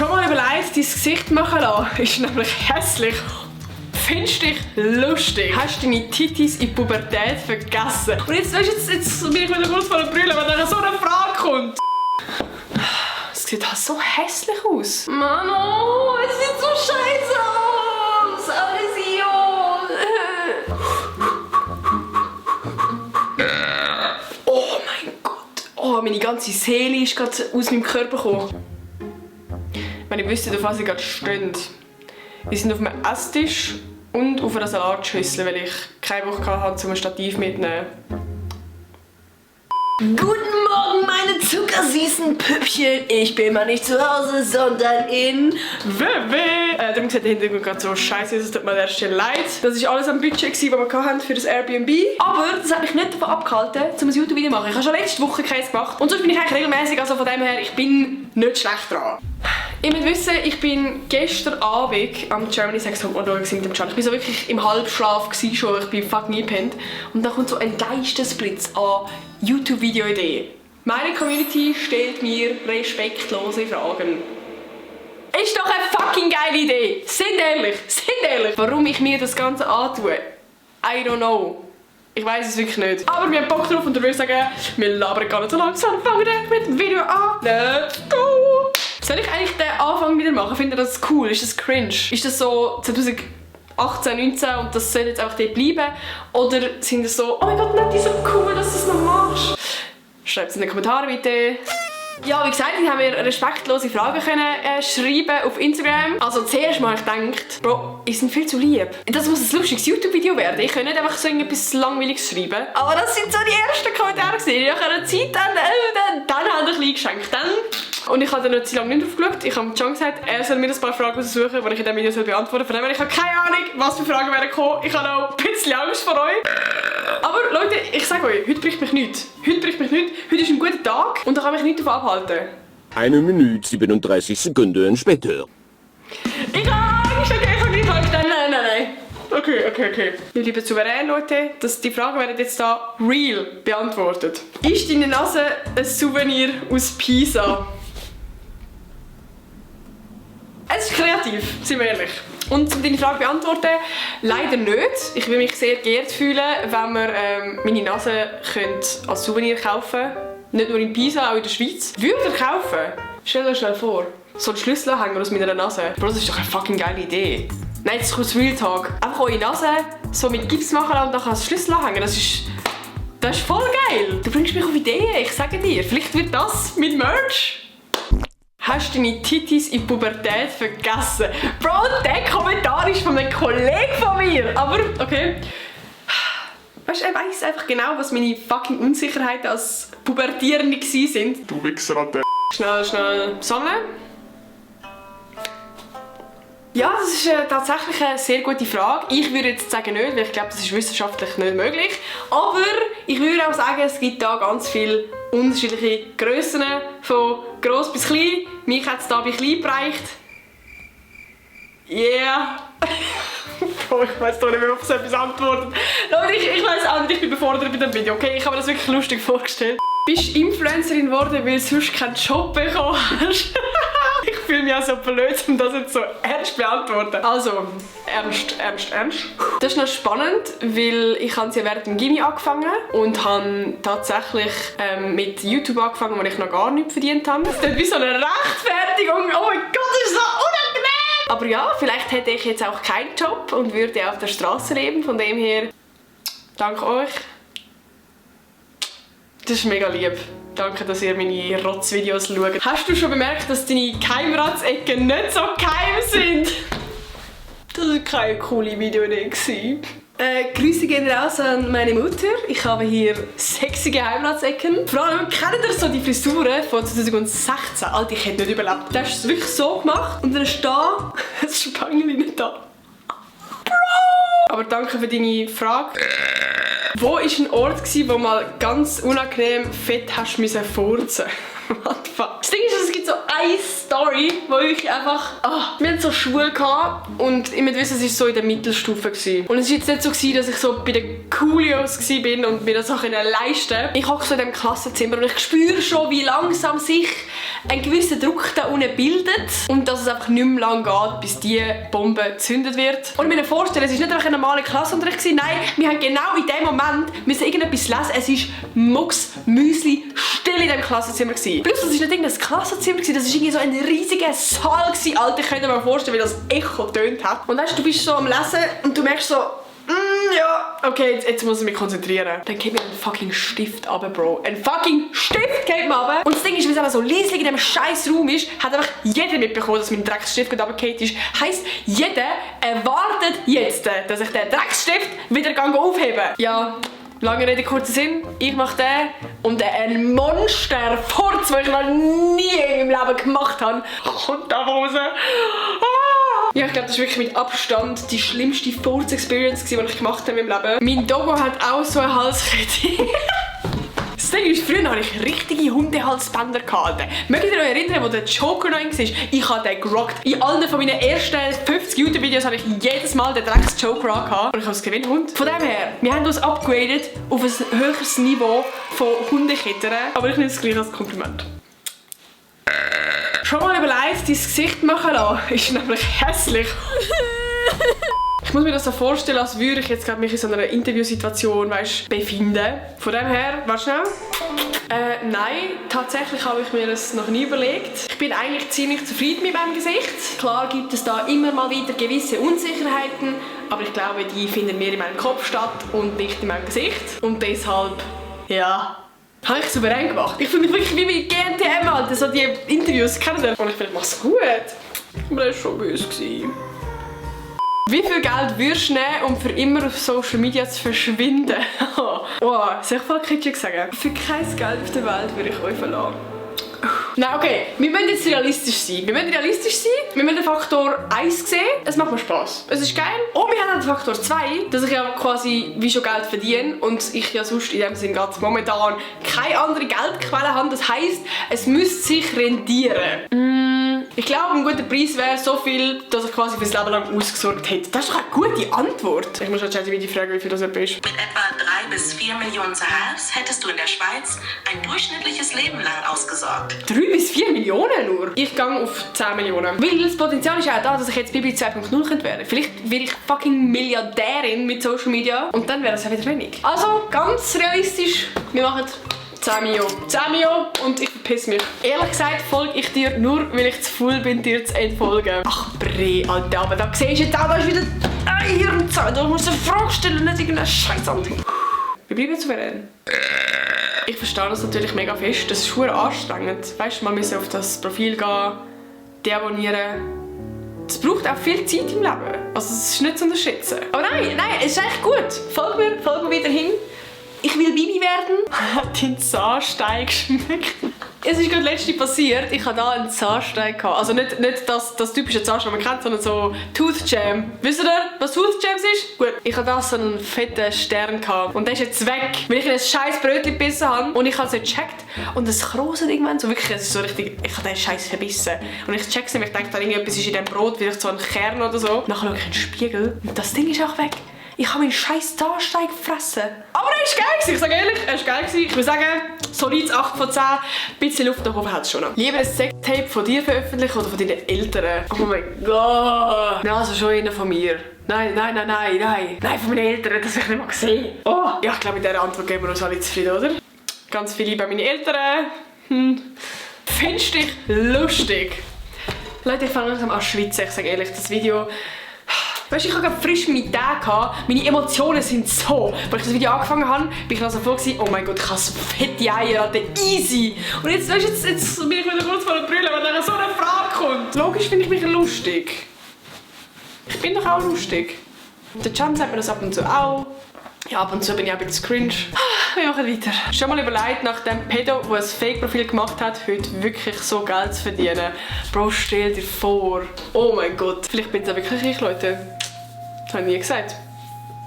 schon mal überlegt, dein Gesicht machen lassen? Ist nämlich hässlich. Findest du dich lustig? Hast du deine Titis in der Pubertät vergessen? Und jetzt, weißt du, jetzt bin ich wieder kurz vor der Brille, wenn da so eine Frage kommt. Es sieht halt so hässlich aus. Mano, es sieht so scheiße aus. Oh mein Gott. Oh, meine ganze Seele ist gerade aus meinem Körper gekommen. Wenn ich wüsste, auf was ich gerade stehe. Wir sind auf einem Esstisch und auf einer Salatschüssel, weil ich keine Woche hatte, um ein Stativ mitzunehmen. Guten Morgen, meine zuckersüßen Püppchen. Ich bin mal nicht zu Hause, sondern in WW. Darum sieht der Hintergrund gerade so scheiße aus. Es tut mir erst leid. Das war alles am Budget, das wir hatten für das Airbnb. Aber das hat mich nicht davon abgehalten, um ein YouTube-Video zu machen. Ich habe schon letzte Woche keins gemacht. Und sonst bin ich eigentlich regelmäßig, also von dem her, ich bin nicht schlecht dran. Ihr müsst wissen, ich bin gestern Abend am Germany's Next Topmodel mit dem Can. Ich war so wirklich im Halbschlaf schon, ich bin fucking eingepennt. Und dann kommt so ein Geistesblitz an YouTube-Video-Ideen. Meine Community stellt mir respektlose Fragen. Ist doch eine fucking geile Idee! Sind ehrlich! Warum ich mir das Ganze antue? I don't know. Ich weiss es wirklich nicht. Aber wir haben Bock drauf und ich würde sagen, wir labern gar nicht so langsam. Fangen wir mit dem Video an. Let's go! Soll ich eigentlich den Anfang wieder machen? Findet ihr das cool? Ist das cringe? Ist das so 2018, 19 und das soll jetzt einfach dort bleiben? Oder sind das so, oh mein Gott, Nati, so cool, dass du das noch machst? Schreibt es in die Kommentare bitte. Ja, wie gesagt, ich habe mir respektlose Fragen schreiben auf Instagram. Also zuerst mal gedacht, Bro, die sind viel zu lieb. Das muss ein lustiges YouTube-Video werden. Ich kann nicht einfach so etwas Langweiliges schreiben. Aber das sind so die ersten Kommentare gewesen. Ich habe Zeit, dann habe ich ein bisschen geschenkt. Und ich habe dann noch zu lange nicht drauf geschaut. Ich habe John gesagt, er soll mir ein paar Fragen aussuchen, die ich in diesem Video beantworten soll. Von dem her, ich habe keine Ahnung, was für Fragen werden kommen. Ich habe auch ein bisschen Angst vor euch. Aber Leute, ich sage euch, heute bricht mich nichts. Heute ist ein guter Tag und da kann mich nichts davon abhalten. 1 Minute 37 Sekunden später. Ich kann nicht halten. Nein. Okay. Wir bleiben souverän, Leute. Die Fragen werden jetzt da real beantwortet. Ist deine Nase ein Souvenir aus Pisa? Es ist kreativ, sind wir ehrlich. Und um deine Frage zu beantworten, leider nicht. Ich würde mich sehr geehrt fühlen, wenn wir meine Nase als Souvenir kaufen könnte. Nicht nur in Pisa, auch in der Schweiz. Würde ihr kaufen? Stell dir schnell vor. So ein Schlüsselanhänger aus meiner Nase. Bro, das ist doch eine fucking geile Idee. Nein, das ist Real Talk. Einfach eure Nase so mit Gips machen und dann als Schlüsselanhänger. Das ist voll geil. Du bringst mich auf Ideen, ich sage dir. Vielleicht wird das mit Merch. Hast du deine Titis in der Pubertät vergessen? Bro, der Kommentar ist von einem Kollegen von mir. Aber, okay. Weißt du, er weiss einfach genau, was meine fucking Unsicherheiten als Pubertierende waren. Du Wichser an der. Schnell sammeln. Ja, das ist tatsächlich eine sehr gute Frage. Ich würde jetzt sagen nicht, weil ich glaube, das ist wissenschaftlich nicht möglich. Aber ich würde auch sagen, es gibt da ganz viele unterschiedliche Grössen, von gross bis klein. Mich hat es da bei klein gereicht. Yeah. Bro, ich weiss doch nicht mehr, ob so etwas antwortet. Leute, ich weiss auch nicht, ich bin überfordert bei dem Video, okay? Ich habe mir das wirklich lustig vorgestellt. Bist du Influencerin geworden, weil du sonst keinen Job bekommen hast? Ich fühle mich auch so blöd, um das jetzt so ernst zu beantworten. Also, ernst. Das ist noch spannend, weil ich habe ja während dem Gymi angefangen und habe tatsächlich mit YouTube angefangen, wo ich noch gar nichts verdient habe. Das ist wie so eine Rechtfertigung. Oh mein Gott, das ist so unangenehm! Aber ja, vielleicht hätte ich jetzt auch keinen Job und würde auf der Straße leben. Von dem her, danke euch. Das ist mega lieb. Danke, dass ihr meine Rotzvideos schaut. Hast du schon bemerkt, dass deine Keimratsecken nicht so geheim sind? Das war keine coole Videoidee. Grüße gehen raus an meine Mutter. Ich habe hier sexy Geheimratsecken. Vor allem, kennt ihr so die Frisuren von 2016? Alter, ich hätte nicht überlebt. Du hast es wirklich so gemacht und dann ist da ein Spangli nicht da. Bro! Aber danke für deine Frage. Wo war ein Ort, wo mal ganz unangenehm fett hast furzen? What the fuck? Das Ding ist, es gibt so ein Story, wo ich einfach... wir hatten so Schule gehabt und ich muss wissen, es war so in der Mittelstufe gewesen. Und es war jetzt nicht so gewesen, dass ich so bei den Coolios war und mir das auch leisten konnte. Ich hocke so in diesem Klassenzimmer und ich spüre schon, wie langsam sich ein gewisser Druck da unten bildet und dass es einfach nicht mehr lange geht, bis die Bombe gezündet wird. Und ich mir vorstellen, es war nicht einfach ein normaler Klassenunterricht gewesen. Nein, wir haben genau in dem Moment müssen irgendetwas lesen. Es war Mucksmüsli still in diesem Klassenzimmer gewesen. Plus, das war nicht irgendein Klassenzimmer gewesen, das war irgendwie so ein riesiger Saal gewesen. Alter, ich könnte mir vorstellen, wie das Echo getönt hat. Und weißt du, bist so am Lesen und du merkst so, ja, okay, jetzt muss ich mich konzentrieren. Dann geht mir ein fucking Stift runter, Bro. Ein fucking Stift geht mir runter. Und das Ding ist, weil es einfach so leislich in diesem scheiß Raum ist, hat einfach jeder mitbekommen, dass mein Drecksstift gerade runtergefallen ist. Heisst, jeder erwartet jetzt, dass ich den Drecksstift wieder aufheben. Ja, lange Rede, kurzer Sinn. Ich mache den und ein Monster-Furz, den ich noch nie in meinem Leben gemacht habe, kommt da raus. Ja, ich glaube, das war wirklich mit Abstand die schlimmste Furz-Experience, die ich gemacht habe in meinem Leben. Mein Dogo hat auch so eine Halskette. Das Ding ist, früher hatte ich richtige Hundehalsbänder. Mögt ihr euch erinnern, wo der Joker noch war? Ich habe den gerockt. In allen von meinen ersten 50 YouTube-Videos habe ich jedes Mal den Drecks-Joker angehabt. Und ich habe es gewinnt Hund. Von dem her, wir haben uns upgraded auf ein höheres Niveau von Hundeketten. Aber ich nehme es gleich als Kompliment. Schon mal überlegt, dein Gesicht machen lassen, ist nämlich hässlich. Ich muss mir das so vorstellen, als würde ich jetzt gerade mich in so einer Interviewsituation, weißt, befinden. Von dem her, warte schnell. Nein, tatsächlich habe ich mir das noch nie überlegt. Ich bin eigentlich ziemlich zufrieden mit meinem Gesicht. Klar gibt es da immer mal wieder gewisse Unsicherheiten, aber ich glaube, die finden mehr in meinem Kopf statt und nicht in meinem Gesicht. Und deshalb, ja... habe ich souverän gemacht. Ich fühle mich wirklich wie bei GNTM, Alter. So die Interviews, kennt ihr? Und ich finde, ich mache es gut. Aber das war schon böse. Wie viel Geld würdest du nehmen, um für immer auf Social Media zu verschwinden? Oh, soll ich voll kitschig sagen? Für kein Geld auf der Welt würde ich euch verlassen. Nein, okay, wir müssen jetzt realistisch sein. Wir müssen den Faktor 1 sehen. Es macht mir Spass. Es ist geil. Und wir haben den Faktor 2, dass ich ja quasi wie schon Geld verdiene und ich ja sonst in dem Sinne gerade momentan keine andere Geldquelle habe. Das heisst, es müsste sich rendieren. Ich glaube, ein guter Preis wäre so viel, dass ich quasi fürs Leben lang ausgesorgt hätte. Das ist doch eine gute Antwort. Ich muss schon die Frage, wie viel das ist. Mit etwa 3 bis 4 Millionen Sahars hättest du in der Schweiz ein durchschnittliches Leben lang ausgesorgt. 3 bis 4 Millionen nur? Ich gehe auf 10 Millionen. Weil das Potenzial ist auch da, dass ich jetzt Bibi 2.0 könnte werden. Vielleicht werde ich fucking Milliardärin mit Social Media und dann wäre das ja wieder wenig. Also, ganz realistisch, wir machen 10 Mio. 10 Mio und ich verpiss mich. Ehrlich gesagt folge ich dir nur, weil ich zu faul bin, dir zu entfolgen. Ach, Bre, Alter, aber da siehst du jetzt auch, da ist wieder ein Hirnzahn. Du musst eine Frage stellen und nicht irgendeine Scheißantwort. Wir bleiben souverän. Ich verstehe das natürlich mega fest. Das ist verdammt anstrengend. Weißt du, man muss auf das Profil gehen, deabonnieren. Es braucht auch viel Zeit im Leben. Also es ist nicht zu unterschätzen. Aber nein, es ist echt gut. Folg mir wieder hin. Ich will Bibi werden. Hat dein Zahnstein geschmeckt? Es ist gerade letztens passiert, ich hatte da einen Zahnstein. Also nicht das typische Zahnstein, man kennt, sondern so Tooth Jam. Wisst ihr, was Tooth Jams ist? Gut, ich hatte da so einen fetten Stern gehabt. Und der ist jetzt weg, weil ich in ein scheiß Brötchen gebissen habe. Und ich habe es nicht gecheckt. Und es kroset irgendwann so wirklich, es ist so richtig, ich habe den Scheiß verbissen. Und ich check's nicht, ich denke, da irgendetwas ist in dem Brot, vielleicht so ein Kern oder so. Nachher schaue ich in den Spiegel und das Ding ist auch weg. Ich habe meinen scheiß Zahnstein gefressen. Aber er ist geil, ich sage ehrlich, er ist geil. Ich würde sagen, solides 8 von 10. Ein bisschen Luft nach oben hat es schon noch. Lieber ein Sextape von dir veröffentlichen oder von deinen Eltern? Oh mein Gott. Nein, also schon einer von mir. Nein. Nein, von meinen Eltern, das habe ich nicht mal gesehen. Oh. Ja, ich glaube, mit dieser Antwort geben wir uns alle zufrieden, oder? Ganz viele bei meinen Eltern. Findest du dich lustig? Leute, ich fange langsam an zu schwitzen, ich sage ehrlich, das Video... Weißt du, ich hatte gerade frisch meine Tage. Meine Emotionen sind so. Als ich das Video angefangen habe, bin ich noch so froh gewesen, oh mein Gott, ich habe so fette Eier, Alter, easy. Und jetzt, weißt du, jetzt bin ich wieder kurz vor der Brille, wenn dann so eine Frage kommt. Logisch finde ich mich lustig. Ich bin doch auch lustig. Der Can sagt mir das ab und zu auch. Ja, ab und zu bin ich auch ein bisschen cringe. Wir machen weiter. Schon mal überlegt, nach dem Pedo, der ein Fake-Profil gemacht hat, heute wirklich so Geld zu verdienen. Bro, stell dir vor. Oh mein Gott. Vielleicht bin es auch wirklich ich, Leute. Das habe ich nie gesagt.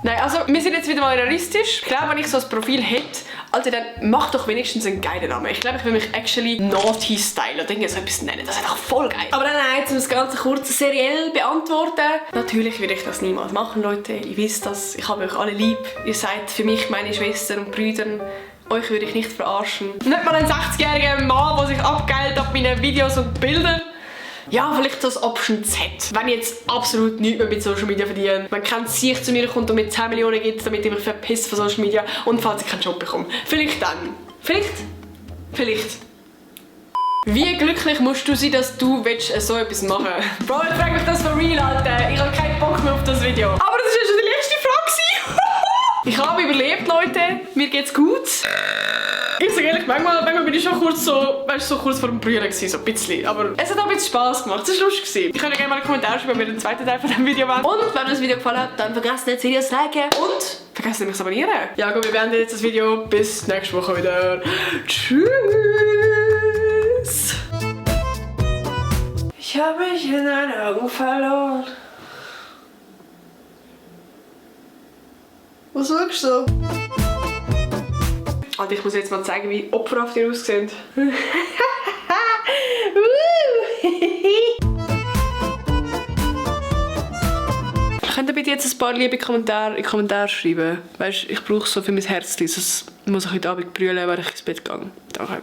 Nein, also wir sind jetzt wieder mal realistisch. Ich glaube, wenn ich so ein Profil hätte, Also dann mach doch wenigstens einen geilen Namen. Ich glaube, ich will mich actually Naughty Style oder irgendwie so etwas nennen. Das ist doch voll geil. Aber dann um das Ganze kurz seriell beantworten. Natürlich würde ich das niemals machen, Leute. Ihr wisst das. Ich habe euch alle lieb. Ihr seid für mich meine Schwestern und Brüder. Euch würde ich nicht verarschen. Nicht mal ein 60-jähriger Mann, der sich abgeilt ab meinen Videos und Bildern. Ja, vielleicht so das Option Z. Wenn ich jetzt absolut nichts mehr mit Social Media verdiene, wenn kein Sieg zu mir kommt und mir 10 Millionen gibt, damit ich mich verpisse von Social Media und falls ich keinen Job bekomme. Vielleicht dann. Vielleicht. Wie glücklich musst du sein, dass du so etwas machen willst? Bro, ich frage mich das for real, Alter. Ich habe keinen Bock mehr auf das Video. Aber das war ja schon die letzte Frage. Ich habe überlebt, Leute. Mir geht's gut. Ich sage ehrlich, manchmal bin ich schon kurz so kurz vor dem Brüllen gewesen, so ein bisschen. Aber es hat auch ein bisschen Spass gemacht, es war lustig. Ich könnt gerne mal einen Kommentar schreiben, wenn ihr den zweiten Teil von diesem Video wollt. Und wenn euch das Video gefallen hat, dann vergesst nicht, das Video zu liken. Und vergesst nicht, mich zu abonnieren. Ja gut, wir beenden jetzt das Video. Bis nächste Woche wieder. Tschüss. Ich habe mich in deinen Augen verloren. Was sagst du? Und ich muss jetzt mal zeigen, wie opferhaft ihr aussehen. Könnt ihr bitte jetzt ein paar liebe Kommentare in die Kommentare schreiben? Weißt, ich brauche so für mein Herz, sonst muss ich heute Abend brüllen, wenn ich ins Bett gehe. Danke.